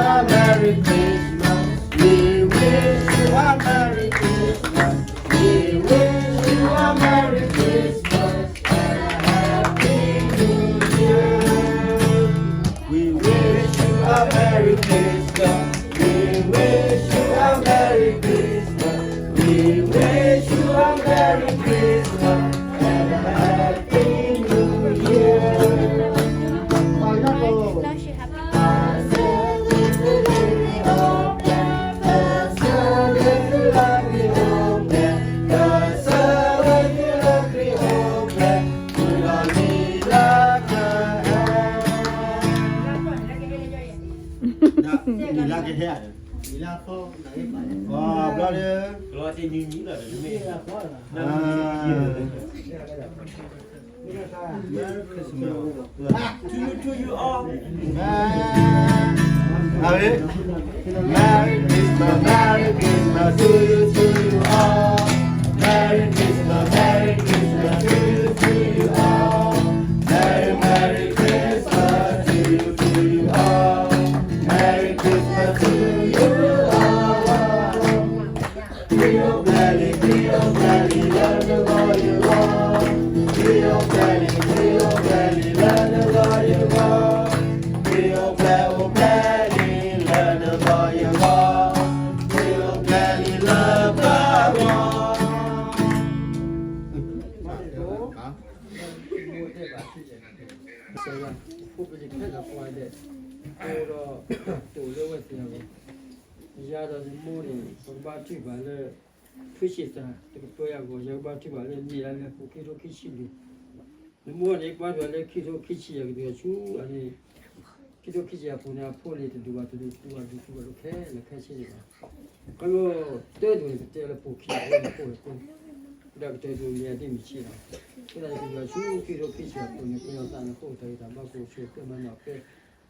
Merry Christmas. We wish you a Merry Christmas. We wish you a Merry Christmas and a Happy New Year. We wish you a Merry Christmas. We wish you a Merry Christmas. We wish you a Merry Christmas and a Happy New Year. Merry Christmas to you, to you all. Merry Christmas, Merry Christmas to you, to you all. Merry Christmas, Merry Christmas to you, to you all. Merry, Merry Christmas to you, to you all. Merry Christmas to you all. Christmas ဒီး တိၢ်လၢဝဲသ့ၣ်အဂီၢ်, ယၤဒီးယမိၢ်န့ၣ် ပကဘါထုကဖၣ်လၢ ထွံၣ်ဆံၣ်သၣ်တကပၤအဂီၢ်, ယကဘါထုကဖၣ်လၢ မ့ၢ်လၢလၢပူၤခံကထိခံဆံလွံၢ်, နမိၢ်န့ၣ် ဘါထုကဖၣ်လၢခံကထိခံဆံယဲၢ်ကတၢၢ်ဆူအန့ၣ်, ခံကထိခံဆံအပူၤန့ၣ် အဖိန့ၣ်တဒူၣ်ဘၣ်တဒူၣ်, တူၢ်ဘၣ်ဒူၣ်တူၢ်ဘၣ်ဒူၣ်ခဲလၢာ်ခဲဆ့န့ၣ်လီၤ. ခီဖျိတၢ်ဒူၣ်န့ၣ် ကတဲလၢပူၤခံအဃိန့ၣ် ဖိန့ၣ်ဖိ, ဒီးကတၢၢ်ဒူၣ်န့ၣ်အဒ့ၣ်မ့ၢ်ဆံးလီၤ. အဃိသတးန့ၣ်ကစၢ်ဆူခံကထိခံဆံအပူၤန့ၣ် ပယီၤသးန့ၣ် အိၣ်တၢ်ဂံၢ်တၢ်ဘါကအိၣ်ဆိးကဲမၤနီၣ်ကဲ,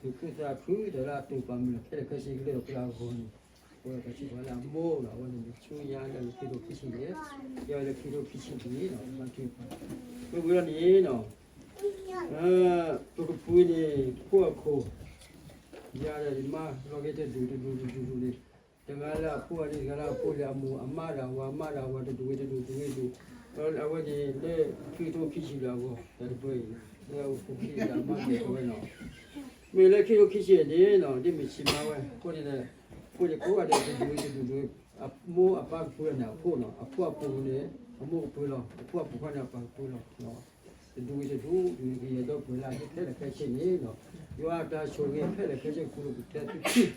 သူၣ်ခုသးခုဒီးလၢအတူၢ်ပာ်မုၢ်လီၤခဲလၢာ်ခဲဆ့ကလၢာ်ဒီးပှၤအဂီၢ်န့ၣ်, အဝဲတၢ်ထုကဖၣ်လၢအမိၢ်ဒီး အဝဲန့ၣ်မ့ၢ်ဆူညါလၢခံကထိခံဆံန့ၣ်, ယဝဲလၢခံကထိခံဆံန့ၣ်လီၤ ဘါထုကဖၣ်, မ့ၢ်ဝံၤလီၤန့ၣ်လီၤ, ပကပှ့ၤန့ၣ် ဖိအခိၣ်, ယၤဒီးယမါလီၤက့ၤတဒူၣ်တဒူၣ်တဒူၣ်တဒူၣ်န့ၣ်, တဂၤလၢအဖိအလံၤ တဂၤလၢအဖိလံၤအမိၢ် အမါဒီးအဝၤ အမါဒီးအဝၤ တဒူၣ်ဝံၤတဒူၣ် တဒူၣ်ဝံၤတဒူၣ်, ဒီးအဝဲန့ၣ်လၢခံကထိခံဆံလၢအဂီၢ်တၢ်တပၢၤအံၤ, လၢအအိၣ်ခိၣ်ခံအံၤဒီးအမါကဲၤဝဲနီၤ, မ့ၢ်လၢခံကထိခံဆံန့ၣ်နီၤ ဒ်မ့ၢ်ဆံးမါဝဲအဃိန့ၣ်ဒီး, အဃိန့ၣ်ကိးဂၤဒဲးတဒူၣ်ဝံၤတဒူၣ်ဒူၣ်, အမိၢ်အပၢ်ကပၢၤန့ၣ်အဖိနီၤ, အဖိအပူၤန့ၣ်, အမိၢ်ကပၢၤလီၤ အဖိအပူၤခီန့ၣ်အပၢ်ကပၢၤလီၤ. တဒူၣ်ဝံၤတဒူၣ် ဒူၣ်ကယဲၢ်ဒီပုၢ်ဝဲၢ်လၢအဟ့ၣ်ခဲလၢာ်ခဲဆ့န့ၣ်, ယွၤအတၢ်ဆိၣ်ဂ့ၤခဲလၢာ်ခဲဆ့ကပူၤလီၤကထါသုခံ, ဒီး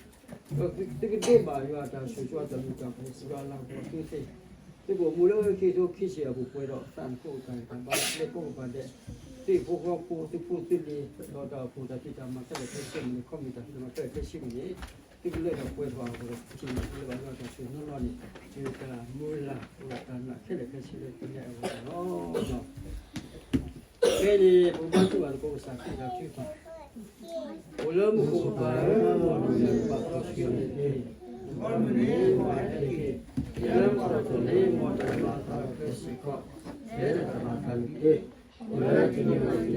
သုကဒိးဘၣ်ယွၤအတၢ်ဆိၣ်ဆိအတၢ်မုာ်တၢ်ခုၣ် သုလၤကပီၤသုသ့, သုကအိၣ်မူလၢခံကထိခံဆံအပူၤ ပှဲၤဒီးသးနခိၣ်အတၢ်ဂံၢ်တၢ်ဘါလၢကိးကပၤဒဲး, သုဟံၣ်ဖိဃီဖိ သုဖိသုလံၤ ဒီးတၢ်အိၣ်ဖှိၣ်တၢ်ဖံးတၢ်မၤခဲလၢာ်ခဲဆ့မ့ၢ်ဂ့ၤ ခီမ့ၢ်တၢ်ဖံးတၢ်မၤခဲလၢာ်ခဲဆ့မ့ၢ်ဂ့ၤ, သုကလၢာ်ဒီးပှဲၤထီၣ်အဂီၢ်ဒီး ထံၣ်န့ၢ်လၢဘၣ်ယွၤတၢ်ဆိၣ်ဂ့ၤနီၢ်နီၢ်န့ၣ်, မ့ၢ်တၢ်မုၢ်လၢ်အိၣ်ဒီးတၢ်နာ်ခဲလၢာ်ခဲဆ့လၢပလဲၤအဂီၢ်န့ၣ်လီၤ. ဖဲန့ၣ် ပကဘါထုကဖၣ်သကိးကစၢ်ခရံာ်တၢ်ထုကဖၣ်, အိၣ်လၢမူခိၣ်ကပၤဧၢ, မ်နကပာ်ဖျါဆူယၤန့ၣ်တက့ၢ်. မ်နမ့ၢ်ဟဲက့ၤ, လၢမူခိၣ်ကပၤန့ၣ် မ်တၢ်မၤအသးလီၤခဲစ့ၢ်ကီး, ဖဲတၢ်မၤအသးန့ၣ်တက့ၢ်. အိၣ်လၢတနံၤဘၣ်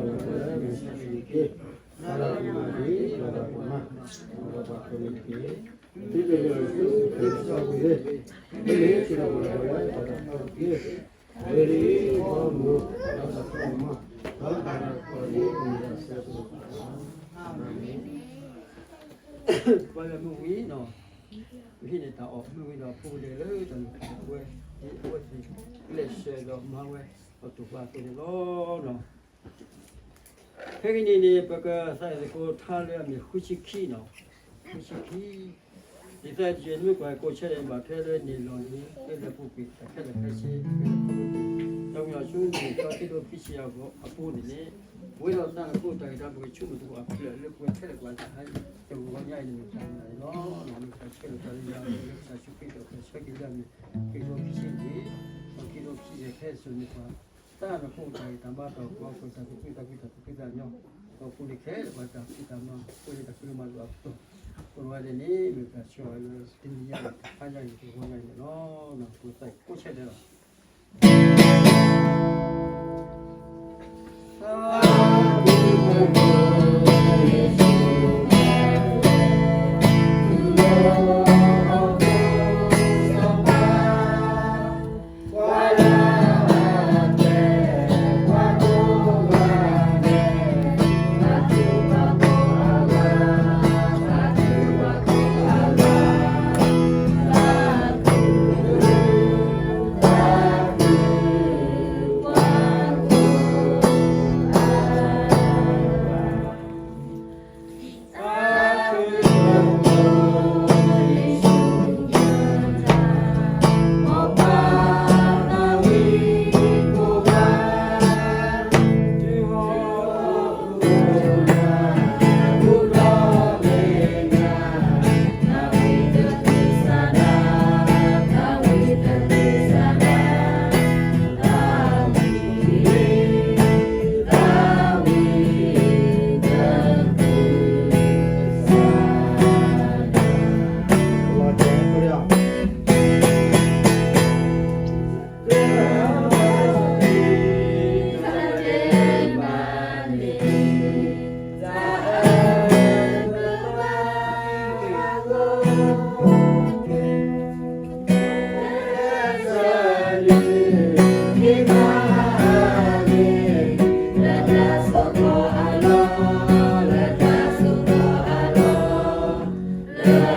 တနံၤအံၤန့ၣ် ဟ့ၣ်လီၤပှၤလၢမုၢ်ဆါတနံၤတက့ၢ်. တၢ်လၢပမၤန့ၣ် လီၤဘၣ်ပှၤမး, လီၤဘၣ်ပှၤကိးဂၤဒဲးတက့ၢ်. သုတယီၤဆူသုကစီၣ်ပူၤသ့, မ့မ့ၢ်ဟ့ၣ်လီၤပှၤလၢတၢ်တဖၣ်တက့ၢ်. အဝဲန့ၣ် ဘီမုၢ် ဒီးတၢ်ဖးမး, ဒီးတၢ်နးတၢ်ဖှီၣ်န့ၣ် မ့ၢ်ဒၣ်စဲးဖိတဖၣ်လီၤ. အၤမ့ၣ်. ပှၤလၢမုၢ်ဝံၤနီၤ, ပဟံးန့ၢ်တၢ်အီၣ်မုၢ်ဝံၤဒီး ဖိကဒဲးလၢတၢ်လီၢ်ဝဲ, အဝဲသ့ၣ်ကျဲးစၢးဒီးမၤဝဲ အတူၢ်ဘၣ်အသိးန့ၣ်လီၤ. ခဲကနံၣ်န့ၣ် ပကသးအံၤသကိးထါလၢအမ့ၢ်ဃုဆံခံနီၤ, ဃုဆံခံ, ဒ်သိးယမ့ၢ်ကွၢ်ကိးဆၢဒဲးဘၣ်ဖဲလၢန့ၣ်လီၤန့ၣ် လၢလဲၤပူၤကွံာ်တၢ်ခဲလၢာ်ခဲဆ့, တၢ်မ့ၢ်အီၤဆူန့ၣ် ဒီးခံကထိခံဆံအပူၤန့ၣ်န့ၣ်, ပဝဲဒီးသးနခိၣ်တၢ်ဂ့ၢ်တၢ်ဘၣ်ကဆိကမိၣ်သကိးအဖျၢၣ်လၢပဝဲခဲလၢာ်ကဘၣ်တၢ်ဟဲ တဂီၤညါအံၤန့ၣ်မ့ၢ်တၢ်မနုၤလဲၣ်လီၤ. မ့ၢ်တၢ်ဆၢလီၤတၢ်လၢယွၤလၢကစၢ်ယ့ၣ်ၡူးခရံာ်ဒီးပဆၢက့ၤလၢအမ့ၢ် ခံကထိခံဆံန့ၣ်, ဒီးခံကထိခံဆံခဲအံၤန့ၣ် ပှၤ သးနခိၣ်တၢ်ဂ့ၢ်တၢ်ဘၣ်တၢ်ကွၢ်ကွၢ်တၢ်သူၣ်ခုသးခုတၢ်သူၣ်ခုသးညီ, ဒီးပူၤန့ၣ်ခဲလၢာ်ပှၤတၢ်ဖံးတၢ်မၤ ပူၤန့ၣ်တၢ်ကလုၢ်မၤလိာ်အပတီၢ်, ပဝဲဒၣ်န့ၣ် မ့ၢ်တၢ်ဆၢအီၤလၢတနံၤညါအံၤ တဟါညါအံၤ တဂီၤညါအံၤန့ၣ်လီၤ. ပသးကိးဆၢဒဲးလီၤ. ပက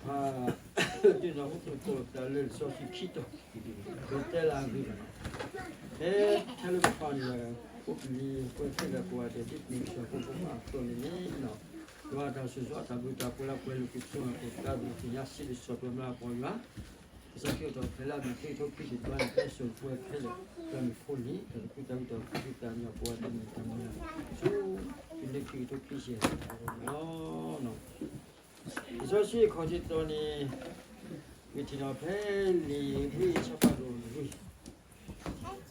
ဖး ဒ်သိးဟိၣ်ခိၣ်တၢ်လၢလံာ်စီဆှံခံတီၤ, ပတဲလၢအဂ့ၢ်ဘၣ်, ဖဲထဲလၢပဖးန့ၣ် အိၣ်ပလံၤပှဲၤခဲလၢာ် ကိးဂၤဒဲးဒ်ပမ့ၢ်ကစၢ်ဖိဖိခွါအသိးန့ၣ်န့ၣ်, ယွၤအတၢ်ဆိၣ်ဂ့ၤအတၢ်ဘျုးတၢ်ဖှိၣ်လၢပှဲၤလိာ်က့ၤပဆိၣ်ဂ့ၤအဃိ တၢ်ဒုးသ့ၣ်ညါစံးဘျုးစံးဖှိၣ်ပှၤမၤပှၤယွၤ ကစၢ်ခရံာ်အိၣ်ထီၣ်ဖဲလၢအမ့ၢ်ခံကထိခံဆံတသီန့ၣ် ဟဲစိာ်ပှဲၤခဲလၢာ် တၢ်မုၢ်ဖိလံၤ တၢ်သူၣ်ခုသးခု တၢ်သူၣ်ဖှံသးညီ ပဝဲတၢ်မုၢ်တၢ်မၤ ဆူ တုၤလၢခံကထိခံဆံန့ၣ်လီၤ. လံာ်စီဆှံအခီၣ်ထံးတီၤန့ၣ် ပထံၣ်န့ၣ်ဖဲလံာ်ဧ့ၤဘြံၤအဆၢဖးဒိၣ်လွံၢ်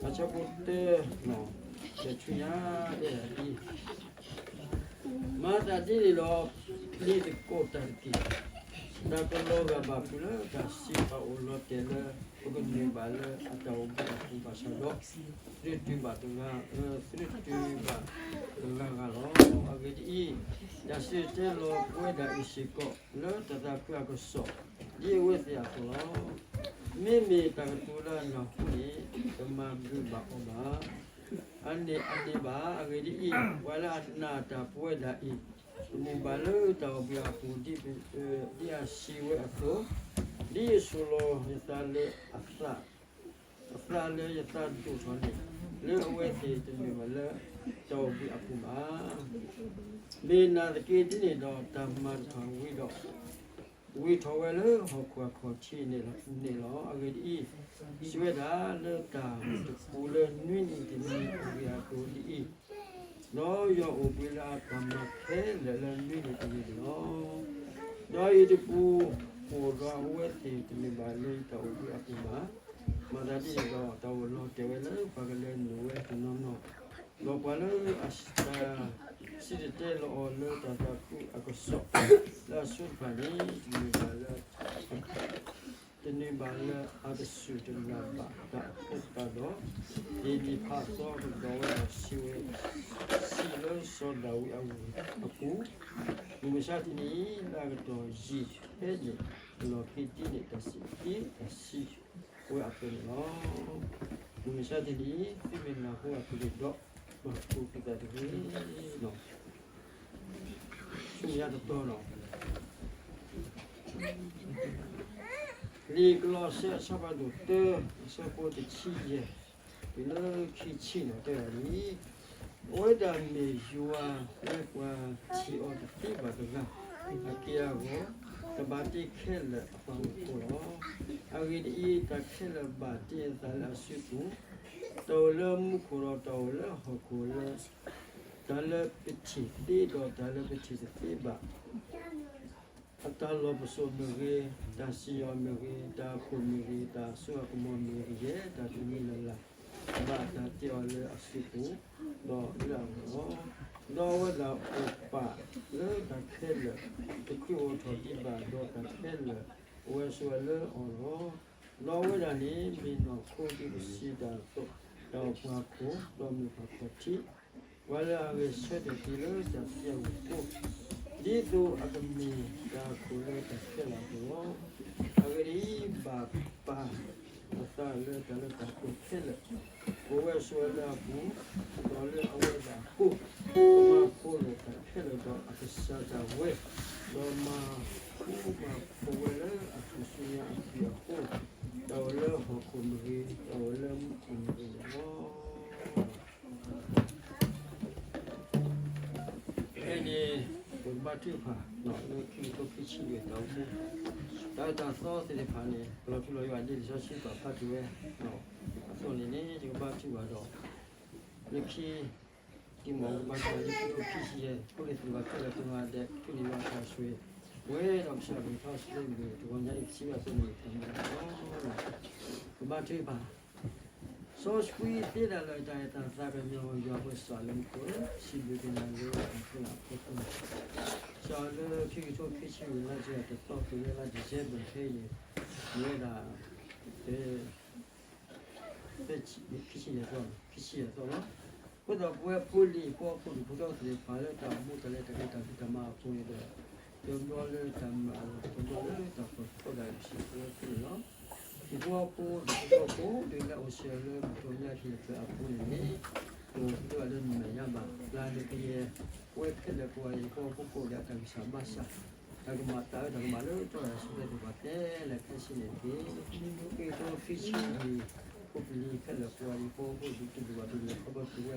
အဆၢဖိတၢ ဒီးဆူညါ တဲဒ်အံၤ, မၤသးဒ်န့ၣ်ဒီး ပျံၤသကိးတၢ်တက့ၢ်. တၢ်ကလီၤဂာ်ဘၣ်ပှၤလၢတၢ်စံးပာ်အိၣ်လီၤတဲာ်လၢ ပကနုာ်ဘၣ်လၢအတၢ်အိၣ်ဘှံးအပူၤဘၣ်ဆၣ်ဒီး သုတတုၤဘၣ်တဂၤ, သုတတုၤဘၣ်တဂၤဂၤလီၤ. အဂ့ၢ်ဒ်အံၤ, တၢ်စံၣ်တဲၤတဲလီၤပဝဲဒၣ်အံၤစ့ၢ်ကီး လၢတၢ်သးခုအကစီၣ် ဒ်အဝဲသ့ၣ်အသိးလီၤ. မ့မ့ၢ်တၢ်ကတိၤလၢအနၢ်ဟူန့ၣ် တမၤဘျုးဘၣ်အီၤဘၣ်. အန့ၣ်အန့ၣ်ဘၣ်. အဂ့ၢ်ဒ်အံၤ, ပှၤလၢအနာ်တၢ်ပဝဲဒၣ်အံၤ, ပမူဘၣ်လၢတၢ်အိၣ်ဘှံးအပူၤ ဒ်အစံးဝဲအသိး, ဒ်ယဆိၣ်လီၤယသးလၢအသး, အသးလၢယသးဒိၣ်ထီၣ်န့ၣ်, လၢအဝဲသ့ၣ်တမ့ၢ်ဘၣ်လၢတၢ်အိၣ်ဘှံးအပူၤဘၣ်. မ့ၢ်နာ်သက့ဒ်န့ၣ်ဒီး တၢ်မၤတဖၣ်ဝံၤဒီး ဝံၤထီၣ်ဝဲလၢဟီၣ်ခိၣ်အခီၣ်ထံးန့ၣ်လီၤ. အဂ့ၢ်ဒ်အံၤ, စံးဝဲဒၣ်လၢတၢ်တပူၤလၢနွံနံၣ်တနံၣ်အဂ့ၢ်အကျိၤဒ်အံၤ, ဒီးယွၤအိၣ်ဘှံးလၢအတၢ်မၤခဲလၢာ်လၢနွံနံၣ်တနံၣ်န့ၣ်လီၤ. ဒီးယတပူၤဃီဒီးအဝဲသ့ၣ်တမ့ၢ်ဘၣ်လၢယတၢ်အိၣ်ဘှံးအပူၤဘၣ်. မၤသးဒ်န့ၣ်ဒီး တၢ်အိၣ်လီၤတဲာ်ဝဲလၢပှၤကလဲၤနုာ်ဝဲတနီၤနီၤ, ဒီးပှၤလၢအတၢ်စံၣ်တဲၤတဲလီၤအီၤလၢတၢ်သးခုအကစီၣ် လၢအဆိတဖၣ်န့ၣ် တန့ၢ်ဘၣ်လၢ တန့ၢ်ဘၣ်လၢအတစူၢ်တနာ်ဘၣ်တၢ်အဃိသတးဒီး, ဒ်န့ၣ်ဖးသီကဒီးဝဲဒၣ်စံးဝဲ, စံးလၢစီၤဒၤဝံးအဂ့ၢ်အပူၤ, မုၢ်မဆါတနံၤအံၤ လၢအကတီၢ်ယံာ်ထဲန့ၣ် အလီၢ်ခံဒ်န့ၣ် တၢ်စံးက့ တၢ်စံးဝဲအသိးန့ၣ်လီၤ. မုၢ်မဆါတနံၤအံၤ သုမ့ၢ်နၢ်ဟူအကလုၢ်ဒီး မၤသကိးသုသးတဂ့ၤလီၤ. ဆူညါတတီၤလီၤ. လံာ်ကလီးစဲအဆၢဖးဒိၣ်တၢ အဆၢဖိတဆံယဲၢ် တုၤလၢခံဆံန့ၣ်တဲဝဲဒ်အံၤ, အဝဲဒၣ်မ့ၢ်ယွၤလၢပှၤထံၣ်အီၤတသ့ဘၣ်တဂၤ အက့ၢ်အဂီၤ, တၢ်ဘၣ်တ့ခဲလၢာ်အပှၤမူခိၣ်လီၤ. အဂ့ၢ်ဒ်အံၤ, တၢ်ခဲလၢာ်ဘၣ်တ့အသးလၢအစုပူၤ, တၢ်အိၣ်လၢမူခိၣ်ဒီးတၢ်အိၣ်လၢဟီၣ်ခိၣ်လၢ တၢ်လၢပထံၣ်သ့ဒီးတၢ်လၢပထံၣ်တသ့ဘၣ် အတၢ်လီၢ်ပစိာ်မ့ၢ်ဂ့ၤ, တၢ်စံၣ်ညီၣ်မ့ၢ်ဂ့ၤ, တၢ်အခိၣ်မ့ၢ်ဂ့ၤ, တၢ်အစိအကမီၤမ့ၢ်ဂ့ၤ, ယဲတၢ်တမံၤလၢ်လၢ် ဘၣ်တၢ်တ့အီၤလၢအစုပူၤ, ဒီးလၢအဂီၢ်လီၤ. ဒီးအဝဲဒၣ်အိၣ်ပာ်လၢတၢ်ခဲလၢာ်, တချုးအိၣ်ထီၣ်ဒံးဘၣ်ဒီးတၢ်ခဲလၢာ် အဝဲဆိးဝဲလၢအီၤလီၤ. ဒီးအဝဲဒၣ်န့ၣ် မ့ၢ်နီၢ်ခိဒ်ပစံးတၢ်အသိး, တၢ်အိၣ်ပှၤခိၣ်, ဒီးမုၢ်ပှၤခီၣ်ထံး ပှၤလၢအဂဲၤဆၢထၢၣ်က့ၤလၢတၢ်သံအဂီၢ်အဃိ, ဒ်သိးအကမ့ၢ်တၢ်အခိၣ်လၢတၢ်ခဲလၢာ်အသိးလီၤ. အဂ့ၢ်ဒ်အံၤ, ဘၣ်ပာ်အသးလၢတၢ်လၢတၢ်ပှဲၤခဲလၢာ်, ပဝဲဆိးဝဲလၢအပူၤ, ဒီးလၢအဝဲဒၣ်အဃိ, ကမၤဖိးဒီးတၢ်ခဲလၢာ်ဒီးအကစၢ်ဒၣ်ဝဲ, ဒီးမၤဃူမၤဖိးဝဲလၢအထူၣ်စုညါအသွံၣ်အဃိ, တၢ်အိၣ်လၢဟီၣ်ခိၣ်မ့ၢ်ဂ့ၤ, တၢ်အိၣ်လၢမူခိၣ်မ့ၢ်ဂ့ၤန့ၣ်လီၤ. ဖဲန့ၣ် ပကဘါထုကဖၣ် လၢခံကထိခံဆံလွံၢ်တၢ်အိၣ်မူ, တၢ်အၢတၢ်သီသ့ၣ်တဖၣ်န့ၣ် လီၤထူလီၤယိာ်ဒ်လံာ်စီဆှံပာ်ဖျါထီၣ်ဝဲအသိးန့ၣ်န့ၣ် ယကဘါထုကဖၣ်ဒီး လၢခံ တံၤမီၢ်ကဘါထုကဖၣ်လၢခံကထိခံဆံယဲၢ် ဖိလံၤသ့ၣ်တဖၣ်ခဲလၢာ် သုမၤဒဲး သုန့ၣ်ယွၤအတၢ်ဆိၣ်ဂ့ၤ ပှဲၤဒီးကစၢ်ယွၤကလုၢ်ကထါစံးဘျုးမုၢ် တဂီၤညါအံၤ ပစံးဘၣ်သုန့ၣ် တၢ်မၤလီၤ. ကဘါထုကဖၣ် စီဆှံသ့တၢ်လၢတၢ်အဲၣ်တၢ်သးကညီၤ ယွၤပကစၢ်လၢမူခိၣ်ဧၢ, စံးဘျုးက့ၤနၤလၢတၢ်ခဲလၢာ်အဖီခိၣ်, စးလၢခံကထိခံဆံလွံၢ် လါယဲၢ်တသီ တုၤလၢလါဒံၣ်စဲဘၢၣ်ခဲအံၤန့ၣ် မ့ၢ်ဝဲဒၣ် ဖဲ ဖဲခံဆံယဲၢ်သီ, ခံဆံယဲၢ်သီလီၤ. အဃိသတးပဝဲဖိလံၤဖိ ဖိဒံဖိထၢဖိသ့ၣ်တဖၣ်လၢတၢ်အိၣ်မူတၢ်လဲၤတၢ်က့ၤတၢ်ဖံးတၢ်မၤအပူၤန့ၣ်ဒီး တဘျီလၢတၢ်မၤအလီၢ် တဘျီလၢတၢ်ပၢၤဖီတၢ်စံးပဝဲဖိန့ၣ်လီၤ. ဟံၣ်ဖိဃီဖိ ဟံၣ်ဖိဃီဖိဒ်လၢအအိၣ်စ့ၢ်ကီးလၢမုၢ်တနံၤညါအံၤ တၢ်အပူၤန့ၣ်န့ၣ် အိၣ်ဒၣ်လၢနမဲာ်ညါဘၣ် လၢနကယဲၢ် ပဝဲခဲလၢာ်ပှၤဟံၣ်ဖိဃီဖိအိၣ်ဒီးတၢ်ဂံၢ်စၢ်ဘါစၢ် တၢ်ကမၣ်တၢ်အၢတၢ်ကမၣ်လၢတၢ်အိၣ်သးဆူၣ်သဲးသ့ၣ်တဖၣ်ခဲလၢာ်ခဲဆ့န့ၣ်တက့ၢ်. ခံကထိခံဆံလွံၢ် ဖိပလံၤခဲလၢာ်ပှၤဟံၣ်ဖိဃီဖိဒုးတၢ်ဒုးဘၣ်ဒုးလဲၤခီဖျိဝဲ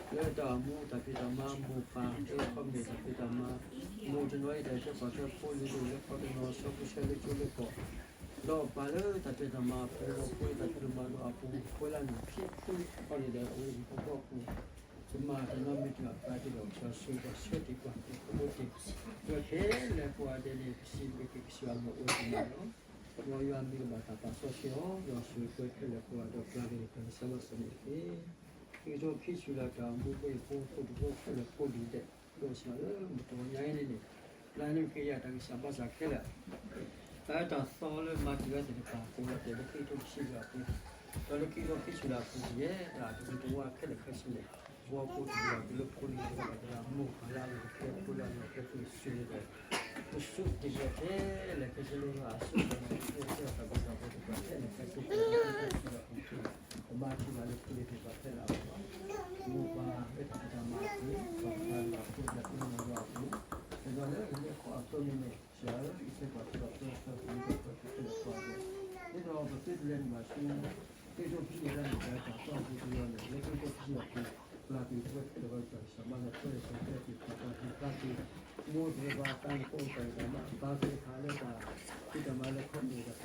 လၢတၢ်အိၣ်မူတၢ်ဖံးတၢ်မၤမိၢ်ပၢ် လၢခီမ့ၢ်တၢ်ဖံးတၢ်မၤ မိၢ်တနီၤအံၤတၢ်ဆၢကတီၢ်ခဲဖိလံၤဒိၣ်လၢခီတနီၤ ဆၢဖိဆၢလၢကၠိလၢကီၢ် ဒီးပၢ်လၢတၢ်ဖံးတၢ်မၤအပူၤ ဒီးဖိလံၤတၢ်ဖံးတၢ်မၤဒီးအပူၤ ဖိလၢနုာ်ခံဖုအီၤန့ၣ်ဒီး အဝဲဟံၣ်ဖိဃီဖိ ကမၤတၢ်နီတမံၤတမံၤအသးဒ်ဒီး ကစၢ်ဆိၣ်ဂ့ၤက့ၤဆၢတဲာ်ကွၢ်က့ၤ ဖိဖိသ့ၣ် ပဝဲခဲလၢာ်ပှၤဒဲးန့ၣ် ပစံးဘျုးက့ၤကစၢ်ယွၤလၢအအိၣ်တမံၤလီၤ. မ်ယွၤမ့ၢ်ကဘၣ်တၢ်ပာ်စီဆှံအီၤ ယွၤဆိၣ်ဂ့ၤပဝဲခဲလၢာ်ပှၤဒီးပျၢ်က့ၤတၢ်ဂံၢ်စၢ်ဘါစၢ်န့ၣ်တက့ၢ်. ခံကထိခံဆံလွံၢ်တၢ်အိၣ်မူပှၤဟံၣ်ဖိဃီဖိဒုးခဲလၢာ်ဖိဒုးဒဲး ဒီးစှၤလၢမုၢ်တနံၤညါအံၤန့ၣ်န့ၣ် ပျၢ်န့ၢ်က့ၤယၤတၢ်ဂံၢ်စၢ်ဘါစၢ်ခဲလၢာ် တၢ်အၢတၢ်သီလၢမၤတ့ၢ်ဝဲသ့ၣ်တဖၣ် အိၣ်လီၤတဲာ်လၢခံကထိခံဆံလွံၢ်အပူၤ ဒီးလၢခံကထိခံဆံလွံၢ်အပူၤယဲၢ် တၢ်တဝံၤတဝါခဲလၢာ်ခဲဆ့န့ၣ် ပဝဲဖိတဖၣ်တုၤလၢဖိလံၤတဖၣ် မိၢ်ပၢ်လၢအအိၣ်ဖဲဖိလၢအအိၣ်ဖဲဖိန့ၣ် ဆိၣ်ဂ့ၤဒီး ပဆိၣ်တ့ၢ်လီၤခဲလၢာ်ခဲဆ့လၢအဆိၣ်ဂ့ၤဒီး ပဆိၣ်တ့ၢ်တၢ်ဘျုးတၢ်ဖှိၣ်သ့ၣ်တဖၣ်ခဲလၢာ်ခဲဆ့ ပဘါထုကဖၣ်လၢဖိလံၤသ့ၣ်တဖၣ်ခဲလၢာ်အဂီၢ် မိၢ်ပၢ်လၢတၢ်ဖံးတၢ်မ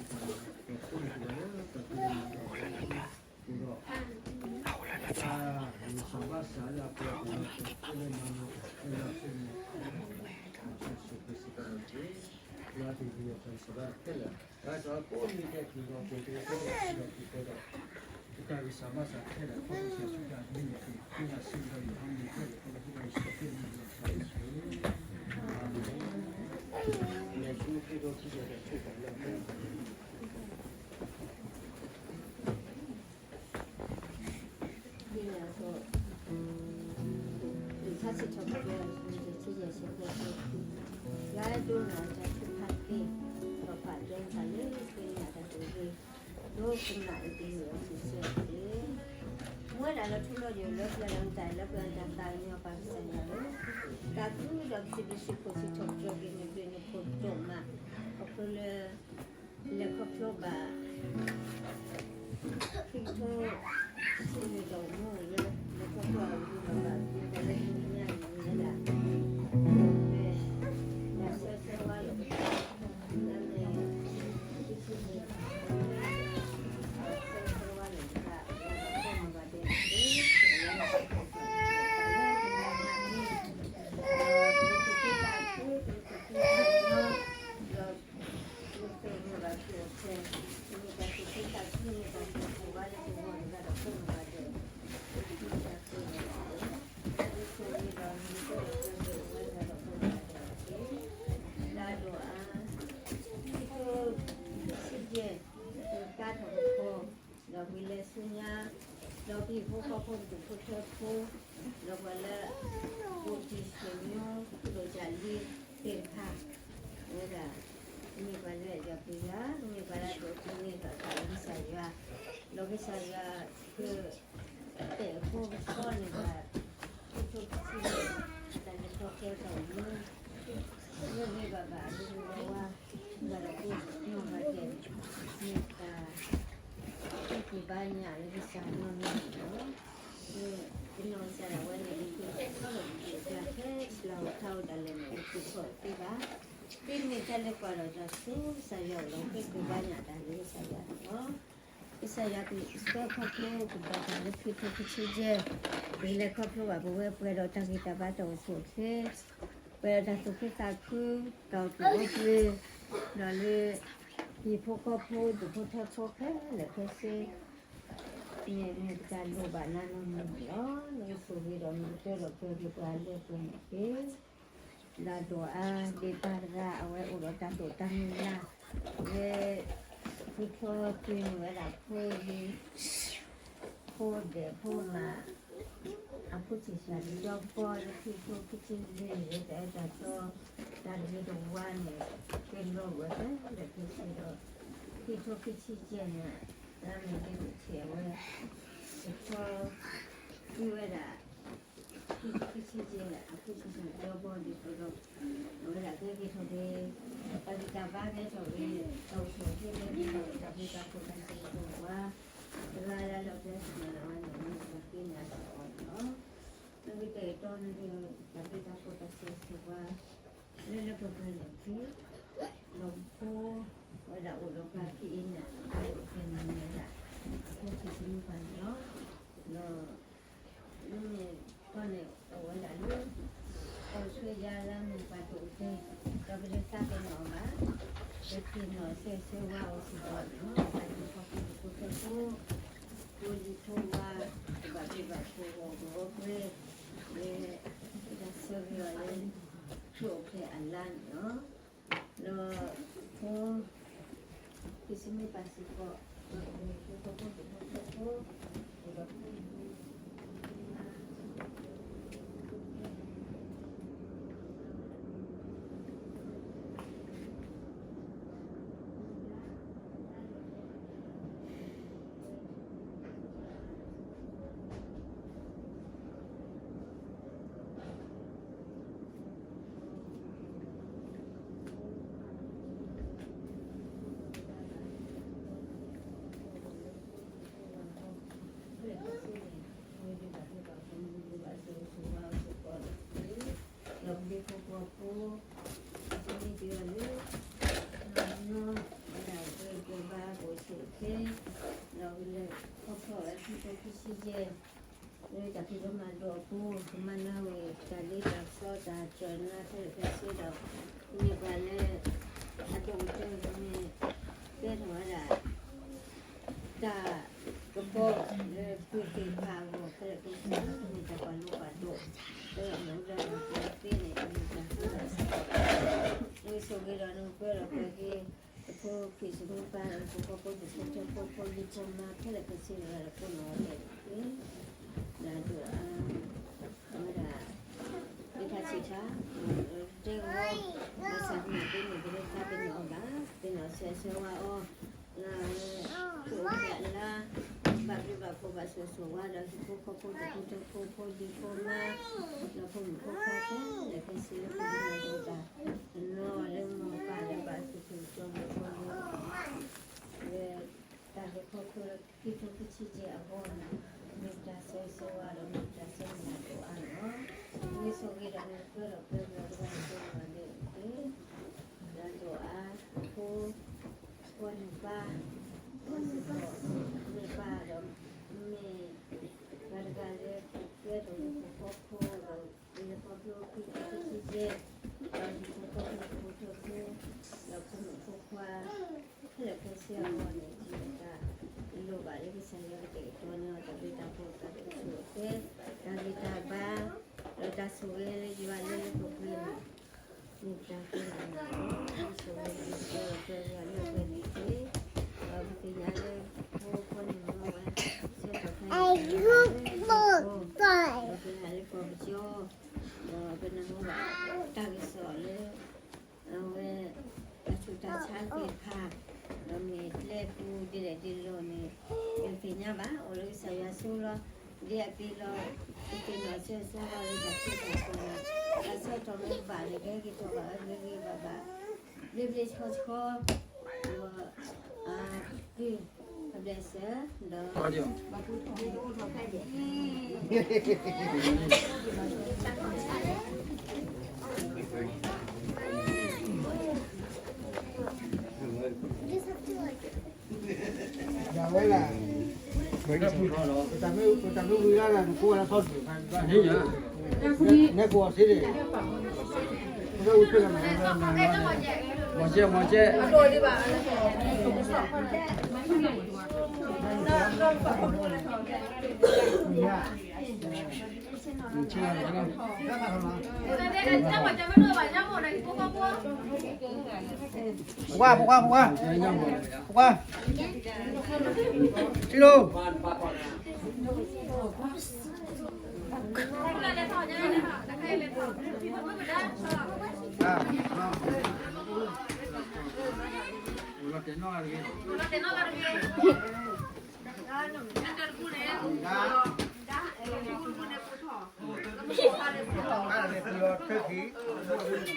ၤ ပှၤဖးလၢအဖိလၢဖိလၢမၤယွၤအပူၤ တဘျီလၢအမ့ၢ်အခီၣ်အသိးန့ၣ်န့ၣ် စှၤလၢအံၤစ့ၢ်ကီး ပဒီပုၢ်ဝဲၢ်သၢဖုန့ၣ်ဒီး ပှၤခဲလၢာ်ပှၤဒီး ဒ်သိးပသုတလဲၤနုာ်ဘၣ်ဆူ ခံကထိခံဆံယဲၢ်လၢန့ၣ် တၢ်သီအပူၤတယီၤန့ၣ် လၢခံကထိခံဆံယဲၢ်အပူၤ ပျၢ်က့ၤပဝဲခဲလၢာ်ပှၤတၢ်ဂံၢ်စၢ်ဘါစၢ်ခဲလၢာ်ခဲဆ့ ပျၢ်က့ၤ မိၢ်သ့ၣ်တဖၣ် တၢ်အိၣ်ဖှိၣ်တၢ်ဂံၢ်တၢ်ဘါ ပၢ်သ့ၣ်တဖၣ်လၢတၢ်ဖံးတၢ်မၤလၢခီမ့ၢ်တၢ်ဖံးတၢ်မၤ ဒီးဖိန့ၣ်တဖၣ်လၢတၢ်ဖံးတၢ်မၤဒီး ပူၤဒီး တၢ်ဂံၢ်စၢ်ဘါစၢ်လၢအပှဲၤအပူၤလီၤ ပဖိလၢမၤနၢၤတၢ်ခဲလၢာ်အဃိန့ၣ် မၤစၢၤဆိၣ်ဂ့ၤစ့ၢ်ကီးန့ၣ်တက့ၢ်. လၢအပူၤကွံာ်အီၤတၢ်ဂံၢ်စၢ်ဘါခဲလၢာ် တၢ်ဂံၢ်စၢ်ကိးမံၤဒဲးတုၤလီၤပှဲၤက့ၤခဲလၢာ်ခဲဆ့ဒီးပူၤဃီဒီး တၢ်ဂံၢ်စၢ်ဘါစၢ်ခဲလၢာ် ခီဖျိကစၢ်ယ့ၣ်ၡူးခရံာ်အမံၤန့ၣ်တက့ၢ်. ဃ့နၤစံးဘျုးယွၤ ဟါမၢ် ခဲလၢာ် ခီဖျိကစၢ်ယ့ၣ်ၡူးခရံာ်အမံၤ အၤမ့ၣ်. လဲၤဆူခံကထိခံဆံယဲၢ်တၢ်ဆိကတၢၢ်လၢ လံာ်ထါစံးထီၣ်ပတြၢၤ ခံကထိခံဆံယဲၢ် ဆၢဖိတၢ ယွၤအဲၣ်ဒိးနၤတၢ်ထုကဖၣ်သ့, ဒီးပာ်ဒိနသးလၢဃ့နၤတၢ်ဆိၣ်ဂ့ၤ, ဒိကနၣ်အံၤတမ့ၢ်အမုၢ်စၢၤတက့ၢ်. မူဝဲဒၣ်လၢထူလီၤယိာ်လၢပျၢၤဒီးမတၤလၢပတၢ်သးကညီၤပာ်ကစၢ်ယွၤလၢ တၢ်သူဒီးကသံၣ်ဘၣ်စံးဖိဆံးထီၣ်ပတြၢၤက့ၤန့ၣ်ဘျုးန့ၣ်ဖှိၣ်ဒိၣ်မး, ခီဖျိလၢ လဲၤခီဖျိဘၣ် ခံကထိ ဆံလွံၢ်ဒီးမူလၢ လဲၤခီဖျိအဂုၤအဂၤသ့ၣ်တဖၣ်လၢတနံၤညါအံၤန့ၣ်ဝဲဒၣ် ပ တၢ်ဆၢဆၢဝါလီၤ တၢ်မ့ၢ် ဆၢဆၢဝါလီၤတဖၣ် လၢပှၤကိးမုၢ်ဘၣ်ဒဲးန့ၣ် ဒီး တၢ်ဒိၣ်အါ ခံကထိခံဆံယဲၢ် ကါထီၣ်ကဖီ ဒီးပှၤလဲၤဆူညါ ဒီးပဟံၣ်ဖိဃီဖိ ပဒူၣ်ဖိထၢဖိ ဒီးပှၤလၢ အိၣ်တံၢ်ဆွေမျိုး ဖိဒိၣ်ကၢ်လံသ့ၣ်တဖၣ် အဝဲဒၣ် မ့ၢ်ပှၤလၢယွၤပျံၤယွၤ မ့ၢ်ပှၤလၢဒိးသန့ၤထီၣ်အသးလၢကစၢ်ယွၤ ဒီးကစၢ်ယွၤက တဲာ်အဃိကဆှီန့ၢ်ဘၣ် ခိၣ်ထိၣ်ကဆူၣ် တၢ်လဲၤခီဖျိတၢ်အိၣ်မူ မ့ၢ်ဂ့ၤဘၣ်ဘၣ် အဂ့ၤဂ့ၤဝါဝါ ဘၣ်ဒီးပနီၢ်ဂၤဒဲး မ့ၢ်တၢ် က့ၤဘါညၣ်လၢကစၢ်နီၢ်နီၢ်န့ၣ်လီၤ. မ့ၢ်ပနီၢ်ကစၢ်ဒၣ်ဝဲန့ၣ် ပက့ၤထီၣ်လီၤပက့ၤကျါ ဖဲလၢဟီၣ်ခိၣ်ဒီးလဲၣ်န့ၣ် ပက့ၤထီၣ်သ့ဘၣ်. မ့တမ့ၢ်တၢ်လဲၤကွၢ်ဒီးတၢ်ဆူကစၢ်ယွၤအအိၣ်လီၤ ပက့ၤဘါညၣ်တၢ်လၢကစၢ်ယွၤန့ၣ်လီၤ. ကစၢ်ယွၤကစၢ်ခီဖျိကဘၣ်တၢ်လၢခံထိခံဆံယဲၢ်, ပလဲၤခီဖျိဘၣ်ပဝဲပှဲၤဒီးတၢ်ဂံၢ်တၢ်ဘါတၢ်အိၣ်ဆူၣ်အိၣ်ချ့, ပှဲၤဒီးတၢ်သူၣ်ခုသးခု, တၢ်အိၣ်ကူၣ်အိၣ်ပှဲၤ, ဒီးလၢ ဟံၣ်ဖိဃီဖိဒူၣ်ဖိထၢဖိခဲလၢာ်ခဲဆ့ မ့ၢ်မ့ၢ်ပတၢ်လိၣ်ဘၣ်နၤနီၢ်နီၢ်န့ၣ်လီၤ. နကဆိၣ်ဂ့ၤဒီးနကတၢၢ်ဒီးပှဲၤက့ၤပှၤလၢပှဲၤန့ၣ်တက့ၢ်. လၢဒိၣ်အါဒ့ၣ်ပၢ်တဂၤ အဝဲအိၣ်ဒီးတၢ်တိာ်တၢ်မုၢ်လၢ်, လၢ သုးထီၣ်သ့ၣ်မုၢ်ဝဲဒၣ်ဖိလံၤ ဖိဒဲးဖိမး အဖိဆံးစၢ်ဒီးကီလၢခံကထိခံဆံလွံၢ် လၢတၢ်အဲၣ်တၢ်တီ တၢ်တဂ့ၤတဝါန့ၣ် ကလီၤဝဲဖဲလၢခံဆံဒီး ခံကထိခံဆံယဲၢ်န့ၣ် လါမ့ၤလၢတဆံးအဝဲ တဆီ သံဝဲဒၣ် ခံကထိခံဆံယဲၢ် အဖိဆံးစၢ်ဒီးကီလၢ အဝဲဒၣ်ကဲက့ၤထီၣ်က့ၤ တၢ်ဂံၢ်တၢ်ဘါကဲထီၣ်က့ၤ တၢ်အိၣ်ဆူၣ်အိၣ်ချ့ကဲထီၣ်က့ၤ တၢ်ဘျုးတၢ်ဖှိၣ်တၢ်စံးစိၤဝါ တဂၤလၢလီၤတဲာ်ဆူၣ်လီၤဝါန့ၣ် မ့ၢ်ပှၤသ့ၣ်ညါစ့ၢ်ကီးန့ၣ်လီၤ. နကတဲာ်ကတီၤနက တၢ်ဘျုးတၢ်ဖှိၣ်တၢ်စံးစိၤဝါ လၢလၢပှဲၤပှဲၤန့ၣ်တက့ၢ်. ဒီးဖိ ဝဲဒၣ်အိၣ်ဒီးပှၤခံအံၤန့ၣ် အဝဲအိၣ်ဖဲန့ၣ်မ့ၢ်ဝဲဒၣ် အဖိခံဆံမုၢ်ပှၢ်န့ၣ်လီၤ. ဒီး မ့မ့ၢ်ခီန့ၣ် အိၣ်ဝဲဒၣ်လၢ ကီၢ်ဆူယါလၢမုၢ်ပှၢ်တအိၣ်တဲာ် ဒီးပတသးပ့ၤနီၣ်အီၤဘၣ်. ပသ့ၣ်နီၣ်ဆၢဆၢဝါအီၤစ့ၢ်ကီးန့ၣ်လီၤ. တၢ်ဒ်ဖိခံဒူၣ်ဖိထၢဖိ ဖိလံၤဖိဝါ ကဘၣ်ဘျုးဘၣ်ဖှိၣ်ဂီၢ်ဂီၢ်ပှဲၤ လၢ တၢ်ဆၢဂ့ၤအီၤလၢ ကျိၣ်အိၣ်ဖျဲၣ်အလါန့ၣ်လီၤ. ဒီး ဖိ ခံဆံမုၢ်ပှၢ်စ့ၢ်ကီး ဖိဖိဖိဖိဖိဖိ ဒီးပဒ့ဖိဖိဖိ တမ့ၢ်တဂၤလၢ နီၢ်နီၢ် ဝဲဒၣ်ပှဲၤပှဲၤဘါကအိၣ်ဆူၣ်အိၣ်ချ့ ဒီးကလဲၤခီဖျိဝဲခံထိခံဆံယဲၢ် လၢတၢ်ဖံးဒိၣ်မၤဒိၣ်အပူၤ ကမၤနၢၤဝဲတၢ်လ့တၢ်စီတၢ်စၢၤနါခဲလၢာ်ခဲဆ့ဒီး မ့ၢ်ပှၤလၢ အဒိၣ်ကတၢၢ်မ့ၢ် ကဲထီၣ်ဝဲဒၣ် တၢ်ကပီၤလၢပုၢ်သ့ၣ်ခွါအဂီၢ်ခဲလၢာ်ခဲဆ့ မ့ၢ်တၢ်ပာ်လိၤပာ်ဒိၣ် လၢအမ့ၢ်ဝဲဒၣ်တၢ်သ့န့ၣ် အမ့ၢ်တၢ်သ့ဒီး နကဆိၣ်ဂ့ၤဒီးနကပၢဒီးပှဲၤက့ၤ ပဖိခံဆံမုၢ်ပှၢ် ပဖိဖိဒူၣ်ဖိထၢဖိ ဖိလံၤဖိမါခဲလၢာ်ခဲဆ့ လၢတၢ်ကိးနီၢ်ဂၤဒဲးန့ၣ်တက့ၢ်. ဒီးဒိၣ်အါ အဝဲဒၣ် သ့ၣ်တဖၣ်ဆံးဖျါ တဲဝဲ ဘၣ်ဆၣ်သနာ်က့န့ၣ် ပတသးပ့ၤနီၣ်အီၤဘၣ်, ပ့ၤနီၣ်ဆၢဆၢဝါအီၤ လၢအဝဲ ကျိၣ်အိၣ်ဖျဲၣ်အလါ ဘၣ်ဘျုးဘၣ်ဖှိၣ်ဘၣ်ဆိၣ်ဂ့ၤဆိၣ်ဝါဒီး ဟံၣ်ဖိဃီဖိဒူၣ်ဖိထၢဖိ ဖိလံၤဖိမါ ဒီးဖိမုၣ်ဖိခွါခဲလၢာ်ခဲဆ့လၢပမၤလိတၢ် တနီၤလၢမိၢ်ပၢ်လၢဘၣ်သ့ၣ်သ့ၣ်ကီမုၣ်ဖိလၢ လၢ တၢ်လဲၤခီဖျိခံထိခံဆံယဲၢ်အဂီၢ်န့ၣ် မ့ၢ်တၢ်ဆၢဂ့ၤဆၢဝါဒီးမ့ၢ်တၢ်ဆၢမုၢ်လၢ်ဒိၣ်အါန့ၣ်လီၤ. နကဆိၣ်ဂ့ၤဒီးနကပၢဒီးပှဲၤက့ၤတဂၤဒီးတဂၤန့ၣ်တက့ၢ်. ဒီးဒိၣ်အါ ဖိ ဖိနုၢ်ပၢ် ဖိနုၢ်ပၢ်ဒီး မ့ၢ် ပှၤတဂၤလၢပကဲထီၣ်ဖိဃီဖိဒီး ပလဲၤခီဖျိခံထိခံဆံယဲၢ် ဒီးဟံၣ်ဖိဃီဖိဒူၣ်ဖိထၢဖိ ဒီးဖိမုၣ်ဖိခွါ ခဲလၢာ်ခဲဆ့အဂီၢ်န့ၣ် မ့ၢ်တၢ်လိၣ်ဘၣ်လၢကစၢ်ယွၤကတဲာ်ကတီၤန့ၢ်အီၤ တၢ်ဘျုးတၢ်ဖှိၣ်တၢ်အိၣ်ဆူၣ်အိၣ်ချ့ တၢ်ဂံၢ်တၢ်ဘါ ဒီးတၢ်ဆိၣ်ဂ့ၤလၢယွၤလၢလၢပှဲၤပှဲၤန့ၣ် မ့ၢ်တၢ်သ့လၢနၤလီၤ. ဆိၣ်ဂ့ၤဆိၣ်ဂ့ၤပှဲၤပှဲၤလၢပှဲၤန့ၣ်တက့ၢ်. ဒီးပသ့ၣ်ညါလၢ ဖိခွါန့ၣ်မ့ၢ်ဝဲ ဆၢထၢၣ်ဖဲန့ၣ် ပကဟးလၢကီၢ်ပယီၤ ဒီးပနၢ်ဟူဘၣ်တၢ်ကစီၣ်လၢ အဝဲ တၢ်ဆူးတၢ်ဆါသ့ၣ်တဖၣ် ဒီးမ့ၢ်ပျဲပူၤဒ်လဲၣ်ဒ်လဲၣ်န့ၣ် ပတသ့ၣ်ညါဘၣ်, အိၣ်လၢကစၢ်ယွၤအစုလီၤ. ဒ်အပျဲလီၤ ပသ့ၣ်နီၣ်ဆၢဆၢဝါလၢတၢ်ထူးတၢ်တီၤန့ၣ် တၢ်ဆၢကတီၢ်မ့ၢ်ဘၣ်န့ၣ် ကဟဲက့ၤထီၣ်ဘၣ်ဝဲဂ့ၤဂ့ၤဘၣ်ဘၣ် ဘျ့ဘျ့ဆှီဆှီ ဒီး အ ကဘျဲးစၢၤ ဒီး ဒ်ဝဲဒၣ် ပတၢ်မ့ၢ်ဝံၤလၢ်လၢ် နကိးဝဲလၢဆီတပူၤ, နဲကိးအီၤစ့န့ၣ်, မီၤကဲ မီၤကဲ. ဖိခွါ ဖိ